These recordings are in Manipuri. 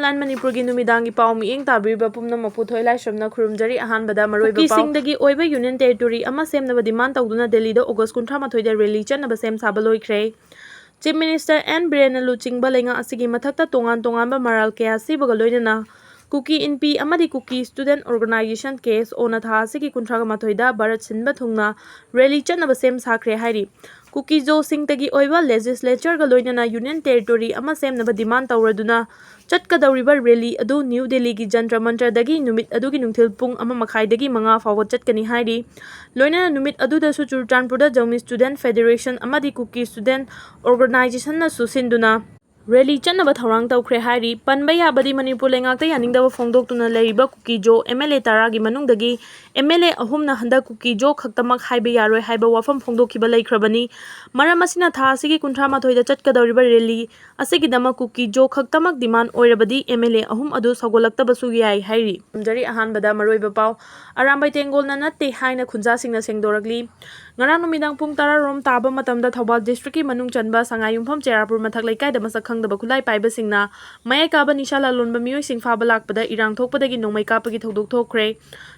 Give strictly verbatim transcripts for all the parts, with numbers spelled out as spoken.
ꯂꯥꯟ ꯃꯅꯤꯄꯨꯔꯒꯤ ꯅꯨꯃꯤꯗꯥꯡꯒꯤ ꯄꯥꯎ ꯃꯤꯠꯌꯦꯡ ꯇꯥꯕꯤꯔꯤꯕ ꯄꯨꯝꯅꯃꯛꯄꯨ ꯊꯣꯏ ꯂꯥꯏꯁ꯭ꯔꯝꯅ ꯈꯨꯔꯨꯝꯖꯔꯤ꯫ ꯑꯍꯥꯟꯕꯗ ꯃꯔꯨꯑꯣꯏꯕ ꯄꯥꯎ꯫ ꯀꯨꯀꯤꯁꯤꯡꯗꯒꯤ ꯑꯣꯏꯕ ꯌꯨꯅꯤꯌꯟ ꯇꯦꯔꯤꯇꯣꯔꯤ ꯑꯃ ꯁꯦꯝꯅꯕ ꯗꯤꯃꯥꯟ ꯇꯧꯗꯨꯅ ꯗꯦꯜꯂꯤꯗ ꯑꯣꯒꯁ ꯀꯨꯟꯊ꯭ꯔꯥ ꯃꯥꯊꯣꯏꯗ ꯔꯦꯂꯤ ꯆꯠꯅꯕ ꯁꯦꯝ ꯁꯥꯕ ꯂꯣꯏꯈ꯭ꯔꯦ꯫ ꯆꯤꯐ ꯃꯤꯅꯤꯁꯇꯔ ꯑꯦꯟ ꯕꯤꯔꯦꯟꯅ ꯂꯨꯆꯤꯡꯕ ꯂꯩꯉꯥꯛ ꯑꯁꯤꯒꯤ ꯃꯊꯛꯇ ꯇꯣꯉꯥꯟ ꯇꯣꯉꯥꯟꯕ ꯃꯔꯥꯜ ꯀꯌꯥ ꯁꯤꯕꯒ ꯂꯣꯏꯅꯅ ꯀꯨꯀꯤ ꯏꯟꯄꯤ ꯑꯃꯗꯤ ꯀꯨꯀꯤ ꯁ꯭ꯇꯨꯗꯦꯟꯠ ꯑꯣꯔꯒꯅꯥꯏꯖꯦꯁꯟ, ꯀꯦ ꯑꯦꯁ ꯑꯣꯅ ꯊꯥ ꯑꯁꯤꯒꯤ ꯀꯨꯟꯊ꯭ꯔꯥꯒ ꯃꯥꯊꯣꯏꯗ ꯚꯥꯔꯠ ꯁꯤꯟꯕ ꯊꯨꯡꯅ ꯔꯦꯂꯤ ꯆꯠꯅꯕ ꯁꯦꯝ ꯁꯥꯈ꯭ꯔꯦ ꯍꯥꯏꯔꯤ꯫ ꯀꯨꯀꯤꯖꯣꯁꯤꯡꯇꯒꯤ ꯑꯣꯏꯕ ꯂꯦꯖꯤꯁꯂꯦꯆꯔꯒ ꯂꯣꯏꯅꯅ ꯌꯨꯅꯤꯌꯟ ꯇꯦꯔꯤꯇꯣꯔꯤ ꯑꯃ ꯁꯦꯝꯅꯕ ꯗꯤꯃꯥꯟ ꯇꯧꯔꯗꯨꯅ ꯆꯠꯀꯗꯧꯔꯤꯕ ꯔꯦꯂꯤ ꯑꯗꯨ ꯅ꯭ꯌꯨ ꯗꯦꯜꯂꯤꯒꯤ ꯖꯟꯇ꯭ꯔ ꯃꯟꯇ꯭ꯔꯗꯒꯤ ꯅꯨꯃꯤꯠ ꯑꯗꯨꯒꯤ ꯅꯨꯡꯊꯤꯜ ꯄꯨꯡ ꯑꯃ ꯃꯈꯥꯏꯗꯒꯤ ꯃꯉꯥ ꯐꯥꯎꯕ ꯆꯠꯀꯅꯤ ꯍꯥꯏꯔꯤ꯫ ꯂꯣꯏꯅꯅ ꯅꯨꯃꯤꯠ ꯑꯗꯨꯗꯁꯨ ꯆꯨꯔꯆꯥꯟꯄꯨꯔꯗ ꯖꯧꯃꯤ ꯁ꯭ꯇꯨꯗꯦꯟꯠ ꯐꯦꯗꯦꯔꯦꯁꯟ ꯑꯃꯗꯤ ꯀꯨꯀꯤ ꯁ꯭ꯇꯨꯗꯦꯟꯠ ꯑꯣꯔꯒꯅꯥꯏꯖꯦꯁꯟꯅꯁꯨ ꯁꯤꯟꯗꯨꯅ ꯔꯦꯂꯤ ꯆꯠꯅꯕ ꯊꯧꯔꯥꯡ ꯇꯧꯈ꯭ꯔꯦ ꯍꯥꯏꯔꯤ꯫ ꯄꯟꯕ ꯌꯥꯕꯗꯤ ꯃꯅꯤꯄꯨꯔ ꯂꯩꯉꯥꯛꯇ ꯌꯥꯅꯤꯡꯗꯕ ꯐꯣꯡꯗꯣꯛꯇꯨꯅ ꯂꯩꯔꯤꯕ ꯀꯨꯀꯤꯖꯣ ꯑꯦꯝ ꯑꯦꯜ ꯑꯦ ꯇꯔꯥꯒꯤ ꯃꯅꯨꯡꯗꯒꯤ ꯑꯦꯝ ꯑꯦꯜ ꯑꯦ ꯑꯍꯨꯝꯅ ꯍꯟꯗꯛ ꯀꯨꯀꯤꯖꯣ ꯈꯛꯇꯃꯛ ꯍꯥꯏꯕ ꯌꯥꯔꯣꯏ ꯍꯥꯏꯕ ꯋꯥꯐꯝ ꯐꯣꯡꯗꯣꯛꯈꯤꯕ ꯂꯩꯈ꯭ꯔꯕꯅꯤ꯫ ꯃꯔꯝ ꯑꯁꯤꯅ ꯊꯥ ꯑꯁꯤꯒꯤ ꯀꯨꯟꯊ꯭ꯔꯥ ꯃꯥꯊꯣꯏꯗ ꯆꯠꯀꯗꯧꯔꯤꯕ ꯔꯦꯂꯤ ꯑꯁꯤꯒꯤꯗꯃꯛ ꯀꯨꯀꯤꯖꯣ ꯈꯛꯇꯃꯛ ꯗꯤꯃꯥꯟ ꯑꯣꯏꯔꯕꯗꯤ ꯑꯦꯝ ꯑꯦꯜ ꯑꯦ ꯑꯍꯨꯝ ꯑꯗꯨ ꯁꯧꯒꯠꯂꯛꯇꯕꯁꯨ ꯌꯥꯏ ꯍꯥꯏꯔꯤ꯫ ꯈꯨꯔꯨꯝꯖꯔꯤ꯫ ꯑꯍꯥꯟꯕꯗ ꯃꯔꯨꯑꯣꯏꯕ ꯄꯥꯎ꯫ ꯑꯔꯥꯝꯕꯥꯏ ꯇꯦꯡꯒꯣꯜꯅ ꯅꯠꯇꯦ ꯍꯥꯏꯅ ꯈꯨꯟꯖꯥꯁꯤꯡꯅ ꯁꯦꯡꯗꯣꯔꯛꯂꯤ꯫ ꯉꯔꯥꯡ ꯅꯨꯃꯤꯗꯥꯡ ꯄꯨꯡ ꯇꯔꯥ ꯔꯣꯝ ꯇꯥꯕ ꯃꯇꯝꯗ ꯊꯧꯕꯥꯜ ꯗꯤꯁꯇ꯭ꯔꯤꯛꯀꯤ ꯃꯅꯨꯡ ꯆꯟꯕ ꯁꯉꯥꯏꯌꯨꯝꯐꯝ ꯆꯦꯔꯥꯄꯨꯔ ꯃꯊꯛ ꯂꯩꯀꯥꯏꯗ ꯃꯁꯛ ꯈꯪꯗꯕ ꯈꯨꯠꯂꯥꯏ ꯄꯥꯏꯕꯁꯤꯡꯅ ꯃꯌꯥꯏ ꯀꯥꯕ ꯅꯤꯁꯥ ꯂꯂꯣꯟꯕ ꯃꯤꯑꯣꯏꯁꯤꯡ ꯐꯥꯕ ꯂꯥꯛꯄꯗ ꯏꯔꯥꯡ ꯊꯣꯛꯄꯗꯒꯤ ꯅꯣꯡꯃꯩ ꯀꯥꯞꯄꯒꯤ ꯊꯧꯗꯣꯛ ꯊꯣꯛꯈ꯭ꯔꯦ꯫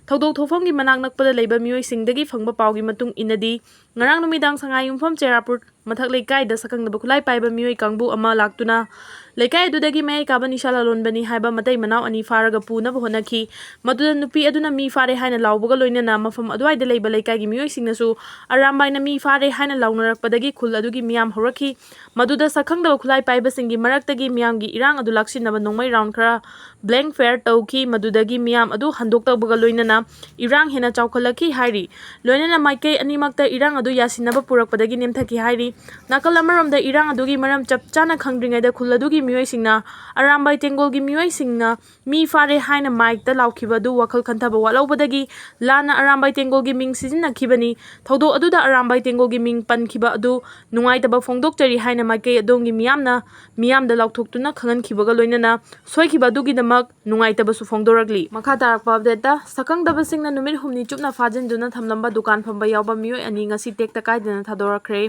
ꯊꯧꯗꯣꯛ ꯊꯣꯛꯐꯝꯒꯤ ꯃꯅꯥꯛ ꯅꯛꯄꯗ ꯂꯩꯕ ꯃꯤꯑꯣꯏꯁꯤꯡꯗꯒꯤ ꯐꯪꯕ ꯄꯥꯎꯒꯤ ꯃꯇꯨꯡ ꯏꯟꯅꯗꯤ, ꯉꯔꯥꯡ ꯅꯨꯃꯤꯗꯥꯡ ꯁꯉꯥꯏꯌꯨꯝꯐꯝ ꯆꯦꯔꯥꯄꯨꯔ ꯃꯊꯛ ꯂꯩꯀꯥꯏꯗ ꯁꯛꯈꯪꯗꯕ ꯈꯨꯠꯂꯥꯏ ꯄꯥꯏꯕ ꯃꯤꯑꯣꯏ ꯀꯥꯡꯕꯨ ꯑꯃ ꯂꯥꯛꯇꯨꯅ ꯂꯩꯀꯥꯏ ꯑꯗꯨꯗꯒꯤ ꯃꯌꯥꯏ ꯀꯥꯕ ꯅꯤꯁꯥ ꯂꯂꯣꯟꯕꯅꯤ ꯍꯥꯏꯕ ꯃꯇꯩ ꯃꯅꯥꯎ ꯑꯅꯤ ꯐꯥꯔꯒ ꯄꯨꯅꯕ ꯍꯣꯠꯅꯈꯤ꯫ ꯃꯗꯨꯗ ꯅꯨꯄꯤ ꯑꯗꯨꯅ "ꯃꯤ ꯐꯥꯔꯦ" ꯍꯥꯏꯅ ꯂꯥꯎꯕꯒ ꯂꯣꯏꯅꯅ ꯃꯐꯝ ꯑꯗꯨꯋꯥꯏꯗ ꯂꯩꯕ ꯂꯩꯀꯥꯏꯒꯤ ꯃꯤꯑꯣꯏꯁꯤꯡꯅꯁꯨ "ꯑꯔꯥꯝꯕꯥꯏꯅ ꯃꯤ ꯐꯥꯔꯦ" ꯍꯥꯏꯅ ꯂꯥꯎꯅꯔꯛꯄꯗꯒꯤ ꯈꯨꯜ ꯑꯗꯨꯒꯤ ꯃꯤꯌꯥꯝ ꯍꯧꯔꯛꯈꯤ꯫ ꯃꯗꯨꯗ ꯁꯛꯈꯪꯗꯕ ꯈꯨꯠꯂꯥꯏ ꯄꯥꯏꯕꯁꯤꯡꯒꯤ ꯃꯔꯛꯇꯒꯤ ꯃꯤꯌꯥꯝꯒꯤ ꯏꯔꯥꯡ ꯑꯗꯨ ꯂꯥꯛꯁꯤꯟꯅꯕ ꯅꯣꯡꯃꯩ ꯔꯥꯎꯟ ꯈꯔ ꯕ꯭ꯂꯦꯡ ꯐꯥꯌꯔ ꯇꯧꯈꯤ꯫ ꯃꯗꯨꯗꯒꯤ ꯃꯤꯌꯥꯝ ꯑꯗꯨ ꯍꯟꯗꯣꯛꯇꯕꯒ ꯂꯣꯏꯅꯅ ꯏꯔꯥꯡ ꯍꯦꯟꯅ ꯆꯥꯎꯈꯠꯂꯛꯈꯤ ꯍꯥꯏꯔꯤ꯫ ꯂꯣꯏꯅꯅ ꯃꯥꯏꯀꯩ ꯑꯅꯤꯃꯛꯇ ꯏꯔꯥꯡ ꯑꯗꯨ ꯌꯥꯁꯤꯟꯅꯕ ꯄꯨꯔꯛꯄꯗꯒꯤ ꯅꯦꯝꯊꯈꯤ ꯍꯥꯏꯔꯤ꯫ ꯅꯥꯀꯜ ꯑꯃꯔꯣꯝꯗ ꯏꯔꯥꯡ ꯑꯗꯨꯒꯤ ꯃꯔꯝ ꯆꯞ ꯆꯥꯅ ꯈꯪꯗ꯭ꯔꯤꯉꯩꯗ ꯈꯨꯜ ꯑꯗꯨꯒꯤ ꯃꯤꯑꯣꯏꯁꯤꯡꯅ ꯑꯔꯥꯝꯕꯥꯏ ꯇꯦꯡꯒꯣꯜꯒꯤ ꯃꯤꯑꯣꯏꯁꯤꯡꯅ "ꯃꯤ ꯐꯥꯔꯦ" ꯍꯥꯏꯅ ꯃꯥꯏꯛꯇ ꯂꯥꯎꯈꯤꯕ ꯑꯗꯨ ꯋꯥꯈꯜ ꯈꯟꯊꯕ ꯋꯥꯠꯍꯧꯕꯗꯒꯤ ꯂꯥꯟꯅ ꯑꯔꯥꯝꯕꯥꯏ ꯇꯦꯡꯒꯣꯜꯒꯤ ꯃꯤꯡ ꯁꯤꯖꯤꯟꯅꯈꯤꯕꯅꯤ꯫ ꯊꯧꯗꯣꯛ ꯑꯗꯨꯗ ꯑꯔꯥꯝꯕꯥꯏ ꯇꯦꯡꯒꯣꯜꯒꯤ ꯃꯤꯡ ꯄꯟꯈꯤꯕ ꯑꯗꯨ ꯅꯨꯡꯉꯥꯏꯇꯕ ꯐꯣꯡꯗꯣꯛꯆꯔꯤ ꯍꯥꯏꯅ ꯃꯥꯏꯀꯩ ꯑꯗꯣꯝꯒꯤ ꯃꯤꯌꯥꯝꯅ ꯃꯤꯌꯥꯝꯗ ꯂꯥꯎꯊꯣꯛꯇꯨꯅ ꯈꯪꯍꯟꯈꯤꯕꯒ ꯂꯣꯏꯅꯅ ꯁꯣꯏꯈꯤꯕ ꯑꯗꯨꯒꯤꯗꯃꯛ ꯅꯨꯡꯉꯥꯏꯇꯕꯁꯨ ꯐꯣꯡꯗꯣꯔꯛꯂꯤ꯫ ꯃꯈꯥ ꯇꯥꯔꯛꯄ ꯑꯞꯗꯦꯠꯇ, ꯁꯛꯈꯪꯗꯕꯁꯤꯡꯅ ꯅꯨꯃꯤꯠ ꯍꯨꯝꯅꯤ ꯆꯨꯞꯅ ꯐꯥꯖꯤꯟꯗꯨꯅ ꯊꯝꯂꯝꯕ ꯗꯨꯀꯥꯟ ꯐꯝꯕ ꯌꯥꯎꯕ ꯃꯤꯑꯣꯏ ꯑꯅꯤ ꯉꯁꯤ ꯇꯦꯛꯇ ꯀꯥꯏꯗꯅ ꯊꯥꯗꯣꯔꯛꯈ꯭ꯔꯦ꯫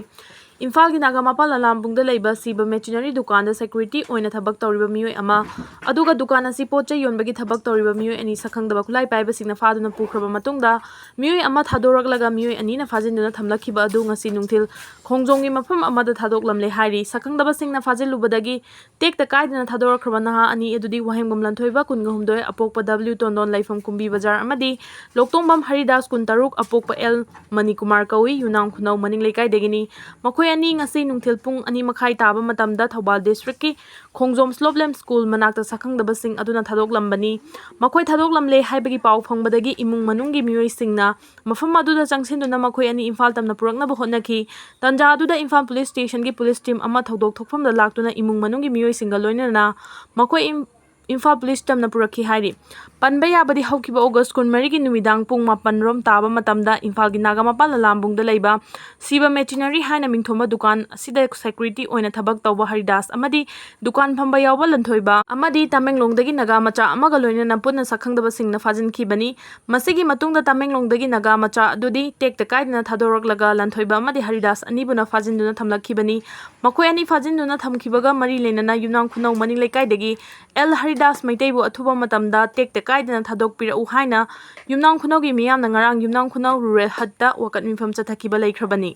ꯏꯝꯐꯥꯜꯒꯤ ꯅꯥꯒꯥꯃꯄꯥꯜ ꯂꯂꯥꯝꯕꯨꯡꯗ ꯂꯩꯕ ꯁꯤꯕ ꯃꯦꯆꯤꯅꯔꯤ ꯗꯨꯀꯥꯟꯗ ꯁꯦꯀ꯭ꯌꯨꯔꯤꯇꯤ ꯑꯣꯏꯅ ꯊꯕꯛ ꯇꯧꯔꯤꯕ ꯃꯤꯑꯣꯏ ꯑꯃ, ꯑꯗꯨꯒ ꯗꯨꯀꯥꯟ ꯑꯁꯤ ꯄꯣꯠ ꯆꯩ ꯌꯣꯟꯕꯒꯤ ꯊꯕꯛ ꯇꯧꯔꯤꯕ ꯃꯤꯑꯣꯏ ꯑꯅꯤ ꯁꯛꯈꯪꯗꯕ ꯈꯨꯠꯂꯥꯏ ꯄꯥꯏꯕꯁꯤꯡꯅ ꯐꯥꯗꯨꯅ ꯄꯨꯈ꯭ꯔꯕ ꯃꯇꯨꯡꯗ, ꯃꯤꯑꯣꯏ ꯑꯃ ꯊꯥꯗꯣꯔꯛꯂꯒ ꯃꯤꯑꯣꯏ ꯑꯅꯤꯅ ꯐꯥꯖꯤꯟꯗꯨꯅ ꯊꯝꯂꯛꯈꯤꯕ ꯑꯗꯨ ꯉꯁꯤ ꯅꯨꯡꯊꯤꯜ ꯈꯣꯡꯖꯣꯝꯒꯤ ꯃꯐꯝ ꯑꯃꯗ ꯊꯥꯗꯣꯛꯂꯝꯂꯦ ꯍꯥꯏꯔꯤ꯫ ꯁꯛꯈꯪꯗꯕꯁꯤꯡꯅ ꯐꯥꯖꯤꯜꯂꯨꯕꯗꯒꯤ ꯇꯦꯛꯇ ꯀꯥꯏꯗꯅ ꯊꯥꯗꯣꯔꯛꯈ꯭ꯔꯕ ꯅꯍꯥ ꯑꯅꯤ ꯑꯗꯨꯗꯤ ꯋꯥꯍꯦꯡꯕꯝ ꯂꯟꯊꯣꯏꯕ, ꯀꯨꯟꯒ ꯍꯨꯝꯗꯣꯏ, ꯑꯄꯣꯛꯄ ꯗꯕ꯭ꯂꯤꯎ ꯇꯣꯟꯗꯣꯟ, ꯂꯩꯐꯝ ꯀꯨꯝꯕꯤ ꯕꯖꯥꯔ, ꯑꯃꯗꯤ ꯂꯣꯛꯇꯣꯡꯕꯝ ꯍꯔꯤꯗꯥꯁ, ꯀꯨꯟꯇꯔꯨꯛ, ꯑꯄꯣꯛꯄ ꯑꯦꯜ ꯃꯅꯤꯀꯨꯃꯥꯔ ꯀꯧꯏ, ꯌꯨꯅꯥꯝ ꯈꯨꯅꯧ ꯃꯅꯤꯡ ꯂꯩꯀꯥꯏꯗꯒꯤꯅꯤ꯫ ꯃꯈꯣꯏ ꯑꯅꯤ ꯉꯁꯤ ꯅꯨꯡꯊꯤꯜ ꯄꯨꯡ ꯑꯅꯤ ꯃꯈꯥꯏ ꯇꯥꯕ ꯃꯇꯝꯗ ꯊꯧꯕꯥꯜ ꯗꯤꯁꯇ꯭ꯔꯤꯛꯀꯤ ꯈꯣꯡꯖꯣꯝ ꯁ꯭ꯂꯣꯞꯂꯦꯝ ꯁ꯭ꯀꯨꯜ ꯃꯅꯥꯛꯇ ꯁꯛꯈꯪꯗꯕꯁꯤꯡ ꯑꯗꯨꯅ ꯊꯥꯗꯣꯛꯂꯝꯕꯅꯤ꯫ ꯃꯈꯣꯏ ꯊꯥꯗꯣꯛꯂꯝꯂꯦ ꯍꯥꯏꯕꯒꯤ ꯄꯥꯎ ꯐꯪꯕꯗꯒꯤ ꯏꯃꯨꯡ ꯃꯅꯨꯡꯒꯤ ꯃꯤꯑꯣꯏꯁꯤꯡꯅ ꯃꯐꯝ ꯑꯗꯨꯗ ꯆꯪꯁꯤꯟꯗꯨꯅ ꯃꯈꯣꯏ ꯑꯅꯤ ꯏꯝꯐꯥꯜ ꯇꯝꯅ ꯄꯨꯔꯛꯅꯕ ꯍꯣꯠꯅꯈꯤ꯫ ꯇꯥꯟꯖꯥ ꯑꯗꯨꯗ ꯏꯝꯐꯥꯜ ꯄꯨꯂꯤꯁ ꯁ꯭ꯇꯦꯁꯟꯒꯤ ꯄꯨꯂꯤꯁ ꯇꯤꯝ ꯑꯃ ꯊꯧꯗꯣꯛ ꯊꯣꯛꯐꯝꯗ ꯂꯥꯛꯇꯨꯅ ꯏꯃꯨꯡ ꯃꯅꯨꯡꯒꯤ ꯃꯤꯑꯣꯏꯁꯤꯡꯒ ꯂꯣꯏꯅꯅ ꯃꯈꯣꯏ ꯏꯝ-, ꯏꯝꯐꯥꯜ ꯄꯨꯂꯤꯁ ꯇꯝꯅ ꯄꯨꯔꯛꯈꯤ ꯍꯥꯏꯔꯤ꯫ ꯄꯟꯕ ꯌꯥꯕꯗꯤ ꯍꯧꯈꯤꯕ ꯑꯣꯒꯁ ꯀꯨꯟꯃꯔꯤꯒꯤ ꯅꯨꯃꯤꯗꯥꯡ ꯄꯨꯡ ꯃꯥꯄꯟ ꯔꯣꯝ ꯇꯥꯕ ꯃꯇꯝꯗ ꯏꯝꯐꯥꯜꯒꯤ ꯅꯥꯒꯥꯃꯄꯥꯜ ꯂꯂꯥꯝꯕꯨꯡꯗ ꯂꯩꯕ ꯁꯤꯕ ꯃꯦꯆꯤꯅꯔꯤ ꯍꯥꯏꯅ ꯃꯤꯡꯊꯣꯟꯕ ꯗꯨꯀꯥꯟ ꯑꯁꯤꯗ ꯁꯦꯀ꯭ꯌꯨꯔꯤꯇꯤ ꯑꯣꯏꯅ ꯊꯕꯛ ꯇꯧꯕ ꯍꯔꯤꯗꯥꯁ ꯑꯃꯗꯤ ꯗꯨꯀꯥꯟ ꯐꯝꯕ ꯌꯥꯎꯕ ꯂꯟꯊꯣꯏꯕ ꯑꯃꯗꯤ ꯇꯃꯦꯡꯂꯣꯡꯗꯒꯤ ꯅꯥꯒꯥ ꯃꯆꯥ ꯑꯃꯒ ꯂꯣꯏꯅꯅ ꯄꯨꯟꯅ ꯁꯛꯈꯪꯗꯕꯁꯤꯡꯅ ꯐꯥꯖꯤꯟꯈꯤꯕꯅꯤ꯫ ꯃꯁꯤꯒꯤ ꯃꯇꯨꯡꯗ ꯇꯃꯦꯡꯂꯣꯡꯗꯒꯤ ꯅꯥꯒꯥ ꯃꯆꯥ ꯑꯗꯨꯗꯤ ꯇꯦꯛꯇ ꯀꯥꯏꯗꯅ ꯊꯥꯗꯣꯔꯛꯂꯒ ꯂꯟꯊꯣꯏꯕ ꯑꯃꯗꯤ ꯍꯔꯤꯗꯥꯁ ꯑꯅꯤꯕꯨꯅ ꯐꯥꯖꯤꯟꯗꯨꯅ ꯊꯝꯂꯛꯈꯤꯕꯅꯤ꯫ ꯃꯈꯣꯏ ꯑꯅꯤ ꯐꯥꯖꯤꯟꯗꯨꯅ ꯊꯝꯈꯤꯕꯒ ꯃꯔꯤ ꯂꯩꯅꯅ ꯌꯨꯝꯅꯥꯝ ꯈꯨꯅꯧ ꯃꯅꯤꯡ ꯂꯩꯀꯥꯏꯗꯒꯤ ꯑꯦꯜ ꯍꯔꯤꯗꯥꯁ ꯃꯩꯇꯩꯕꯨ ꯑꯊꯨꯕ ꯃꯇꯝꯗ ꯇꯦꯛꯇ ꯀꯥꯏꯗꯅ ꯊꯥꯗꯣꯛꯄꯤꯔꯛꯎ ꯍꯥꯏꯅ ꯌꯨꯝꯅꯥꯝ ꯈꯨꯅꯧꯒꯤ ꯃꯤꯌꯥꯝꯅ ꯉꯔꯥꯡ ꯌꯨꯝꯅꯥꯝ ꯈꯨꯅꯧ ꯔꯨꯔꯦꯜ ꯍꯠꯇ ꯋꯥꯀꯠ ꯃꯤꯐꯝ ꯆꯠꯊꯈꯤꯕ ꯂꯩꯈ꯭ꯔꯕꯅꯤ꯫